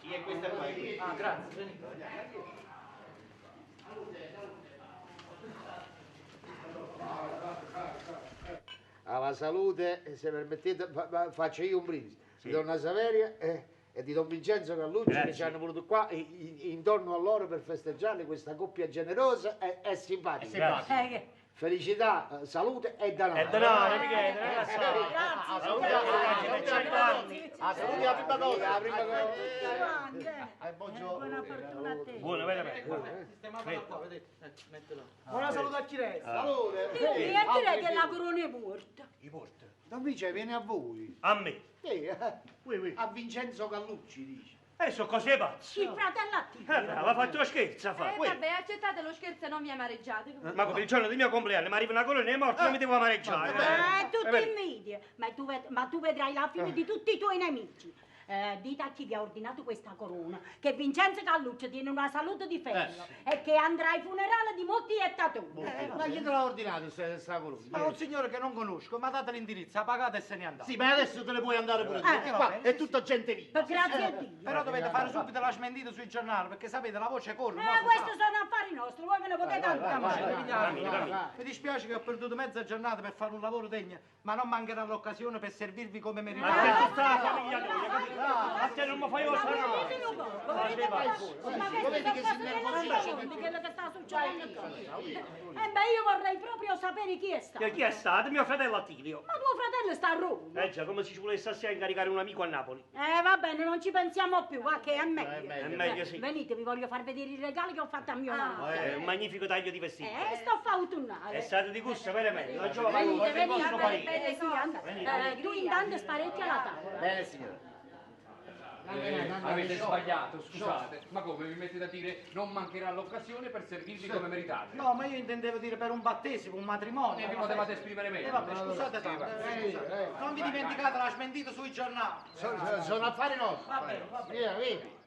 Sì, è questa qua. È Ah, grazie, venite. Alla salute, se permettete, faccio io un brindisi. Di donna Saveria e di don Vincenzo Gallucci che Grazie. ci hanno voluto qua intorno a loro per festeggiare questa coppia generosa e simpatica. Grazie. Che- Felicità, salute e denaro. E denaro, Michele, ragazzi. Grazie, Grazie. La salute è la prima cosa, la prima cosa. Tutti quanti, eh. Buongiorno. Buona fortuna a te. Buono, veramente. Sistematela qua, vedete? Mettela. Buona salute a chi resta. Salute. Io direi che la corona è morta. I porta. Don Vincenzo viene a voi. A me. Sì, Ui, ui. a Vincenzo Gallucci dice. Sono cose pazze. Il fratello a te. Brava, ha fatto lo scherzo, ha fatto. Vabbè, accettate lo scherzo e non vi amareggiate. Ma come il giorno del mio compleanno mi arriva una corona e morta, non mi devo amareggiare. Tutti beh. invidie. Ma tu, ma tu vedrai la fine di tutti i tuoi nemici. Dite a chi vi ha ordinato questa corona che Vincenzo Gallucci tiene una salute di ferro e che andrà ai funerali di molti jettatori. Ma chi te l'ha ordinato sta corona? Ma un signore che non conosco, mi ha dato l'indirizzo, ha pagato e se n'è andato. Sì, ma adesso te ne puoi andare pure tu, perché va qua bene, è sì, tutta gente viva. Per grazie a Dio. Però dovete fare subito la smentita sui giornali, perché sapete, la voce corre. ma si Questi sa. sono affari nostri, voi ve ne potete andare. Andiamoci, vediamo. Mi dispiace che ho perduto mezza giornata per fare un lavoro degno, ma non mancherà l'occasione per servirvi come Ma meritate. c'è tutta la famiglia tua, capito? A te non mi fai osare. Vedete un po', vedete ma Vedi che si innervosisce. quello che sta succedendo qua. Beh, io vorrei proprio sapere chi è stato. Chi è stato? Mio fratello Attilio. Ma tuo fratello sta a Roma. Eh già, come se ci volesse assai a incaricare un amico a Napoli. Va bene, non ci pensiamo più, va che è meglio. È meglio sì. Venite, vi voglio far vedere i regali che ho fatto a mio marito. È un magnifico taglio di vestiti. Sto autunnale. È stato di gusto, veramente. La giovane Venite, il vostro venite, parere. sì, andate. Tu intanto sparecchi alla tavola. Bene signora. Avete sbagliato, scusate. Ma come vi mettete a dire non mancherà l'occasione per servirvi come meritate? No, ma io intendevo dire per un battesimo, un matrimonio. E vi una potevate festa. esprimere meglio. Vabbè, scusate tanto. Scusate. Non vi dimenticate la smentita sui giornali. Sono affari nostri. Va bene, va bene. Via, via.